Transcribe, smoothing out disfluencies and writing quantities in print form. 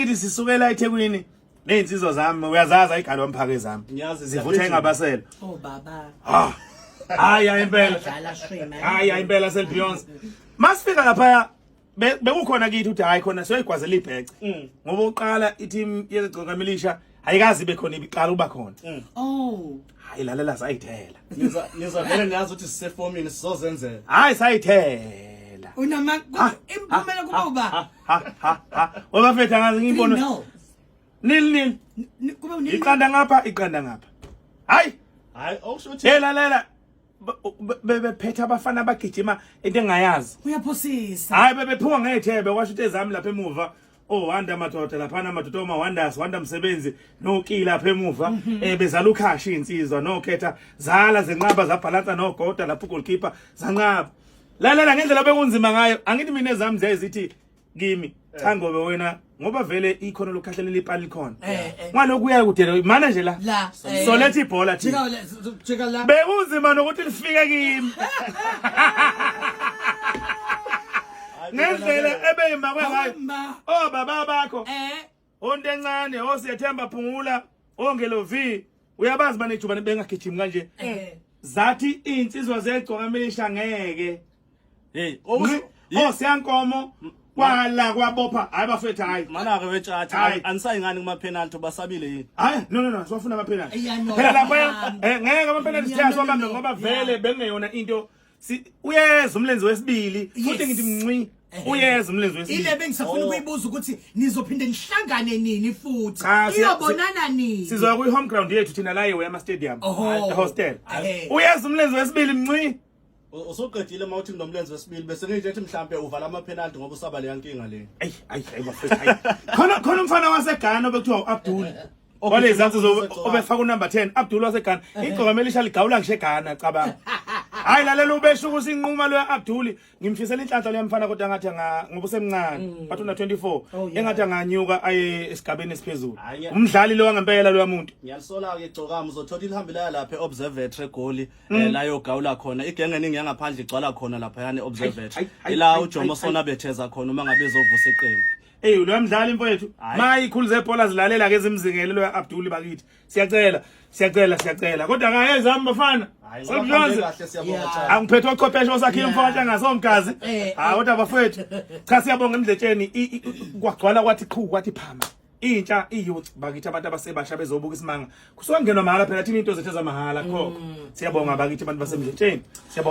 Angithi sisukela eThekwini nezinsizwa zami, uyazazi ayigalo wamphake zami. Ngiyazi, Zivutha ziyagijima. engabasela. Oh baba. Ha. Hayi hayi impela. Dlala shame. Hayi hayi impela Selbeyonce. Masifika lapha bekukhona kithi uthi hayi khona siyoyigwazela ibhece. Ngoba uqala i-team yezigcokamilisha ayikazi ibe khona, ibiqala uba khona. Oh. Hayi lalela, sayithela. Niza vele niyazi ukuthi sisefomini, sizozenzela. Hayi sayithela. Unama imphumela kuba uba. Ha ha ha. Webafethu angazi ngibona. No. Nil nil. Kube nil. Iqanda ngapha, iqanda ngapha. Hayi, Hayi, okusho ukuthi hey lalela. Bebephethe abafana abagijima into engayazi. Uyaphosisa. Hayi bebephuma ngethebe, kwasho ukuthi ezami lapha emuva. Oh Wanda madoda laphana, madoda oma Wonders, Wanda Msebenzi noKi lapha emuva, bezala ukhashi insizwa nokhetha zala zenqaba zabhalansa nogoda lapha goalkeeper zanqaba. Lalela ngendlela bekunzima ngayo, angithi mina ezami ziyazithi kimi cha ngobe wena ngoba vele ikhono lokukhahlelela ipali likhona. Ngalokhu uya kude mana nje la. La. Soletha ibhola thina. Jika la, jika la. Bekunzima nokuthi lifike kimi. Ngendlela ebeyimakwe ngayo. Ma. Oh baba bakho. Onto encane, osiyethemba phungula, ongelo V. Uyabazi banejubane bengagijimi kanje. Zathi insizwa zegcokamilisha ngeke. Hey, okusho Oh siyankomo kwala kwabopha, hayi bafethu hayi. Mana-ke wetshathi Hayi. anisayi ngani kuma-penalty, basabile yini? Hayi no no no, siwafuna ama penalty. Yeah, no. Phela lapha ngeke ama penalty Yeah, no, siyawabambe no, no. ngoba vele bekungeyona into uyeza umlenze wesibili futhi Yes. ngithi mnci uyeza umlenze wesibili. Ile bengisafuna ukuyibuza ukuthi nizophinde nihlangane nini futhi. Cha, Iyobonana nini? Sizoya kwi home ground yethu thina la eWema Stadium Oho. hostel. Uyeza umlenze wesibili mnci. Usuqedile uma uthi nginomlenze wesibili, bese ngisho ethi mhlampe uvala ama-penalty ngoba usaba leya nkinga le. Ayi ayi ayi bafethu ayi. Khona umfana waseGhana obekuthiwa uAbdul. Walezansi obefaka unumber 10, Abdul waseGhana. Igcokamelisha ligawula ngisho eGhana, cabanga. Hayi lalela, ubesho ukuthi inquma lo Abdul, ngimfisela inhlanhla leya mfana, kodwa ngathi anga ngoba usemncane, bathi una 24, engathi anganyuka aye esigabeni esiphezulu. Hhayi, Umdlali lo wangempela lo muntu. Ngiyalisola-ke igcokama, uzothola ilihambe laya lapha e-Observatory eGoli, la yogawula khona igenge eningi yangaphandle igcwala khona laphayana e-Observatory. Ayi, ayi, Ila ayi, uJomo ayi, Sona betheza khona uma ngabe ezovusa iqembu. Ey lo mdlali mfowethu, Hhayi. mayi ikhulu zebhola zilalela ke zimzingele lo Abdul bakithi. Siyacela, siyacela, siyacela. Kodwa akayezami bafana. Hhayi, ngoba kuhambe Selubonze. kahle, siyabonga Yeah. Tshaka. Angiphethe ochwepheshe osakhile Yeah. umfaka ngasomgazi. Hayi kodwa bafowethu, cha siyabonga emdletsheni, kwagcwala kwathi qhu kwathi phama. Intsha iyouth bakithi, abantu abasebasha bezobuka isimanga. Kusuka ngenwa mahhala phela thina, into zethu ezamahhala khokho. Siyabonga bakithi abantu basemdletsheni. Siyabonga.